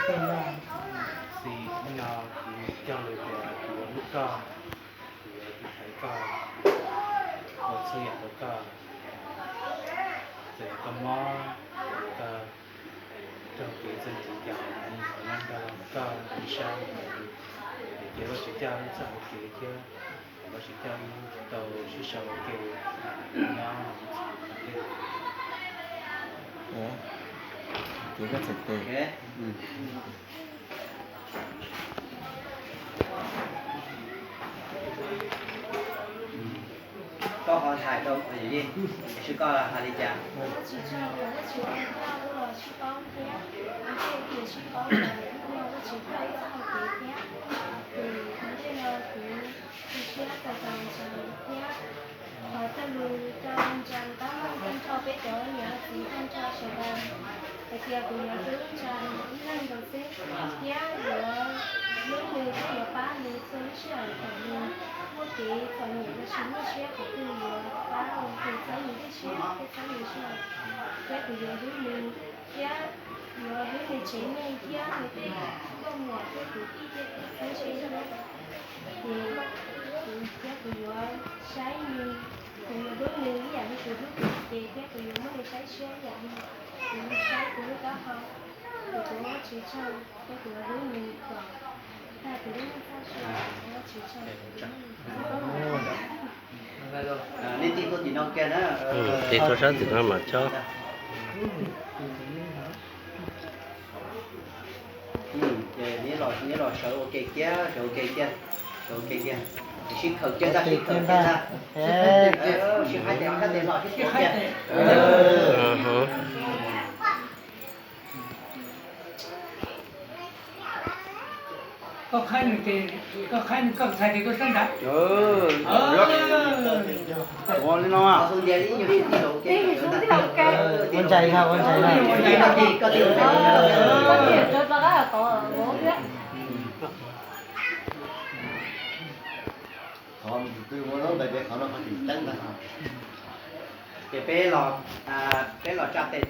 Xis hnub no kuv cog lus tias kuv yuav hlub koj, kuv yuav tiv thaiv koj, ua txhua yam rau koj, txawm yog koj mob, txawm yog koj raug kev txom nyem li cas, kuv yuav nyob nrog koj ib sab, es cia Vajtswv coj wb txoj hauv kev thiab, es Vajtswv coj wb tau sib sau ua ke nyob. Ces koj txhais tes. Koj ho hais rau, tiam sis koj hais li cas? Vajtswv tsaug uas Vajtswv ua tau los sib paub thiab, ua ntej kuv yuav sib paub los hnub no Vajtswv coj wb txoj hauv kev thiab, ces ua ntej no kuv tu siab txaus txaus ntshai thiab thov cog lus rau ntsa ntab meej tag nrho peb cov niam txiv tag nrho sawv daws hais tias kuv yuav hlub ntsa ib leeg nkaus xwb, thiab yuav hlub nws thiab yuav pab nws txhua lub sij hawm thaum nws muaj kev txom nyem los sis muaj siab qhov twg yuav pab ua tus txheeb nws tej siab thiab txheeb nws sij hawm, thiab kuv yuav hlub nws thiab yuav hlub nws tsev neeg thiab nws tej nkauj muam thiab kwv tij thiab txheeb siab zog. Ces kuv thiab kuv yuav saib nws, kuv yuav hlub nws ib yam li kuv hlub kuv ces thiab kuv yuav muab nws saib siab ib yam li kuv saib kuv lub taub hau. Kuv ua Vajtswv tsaug thiab kuv yuav hlub nws kom tag kuv lub neej txoj sia. Ua Vajtswv tsaug. Nej tig tuaj tim no kiag na. Tig tuaj sab tim no mas chob. Ces neb los, neb los sawv ua ke kiag, sawv ua ke kiag, sawv ua ke kiag. Sib khaws kiag ntag, sib khaws kiag ntag. Sib qhaib tes, qhaib tes los sib khaws kiag. Koj qhaib nws ces, koj qhaib nws, koj txhais tes tuaj sab nrad. Ua li no. Ua ntsais na, ua ntsais na. Ces peb los, peb los tsa tes.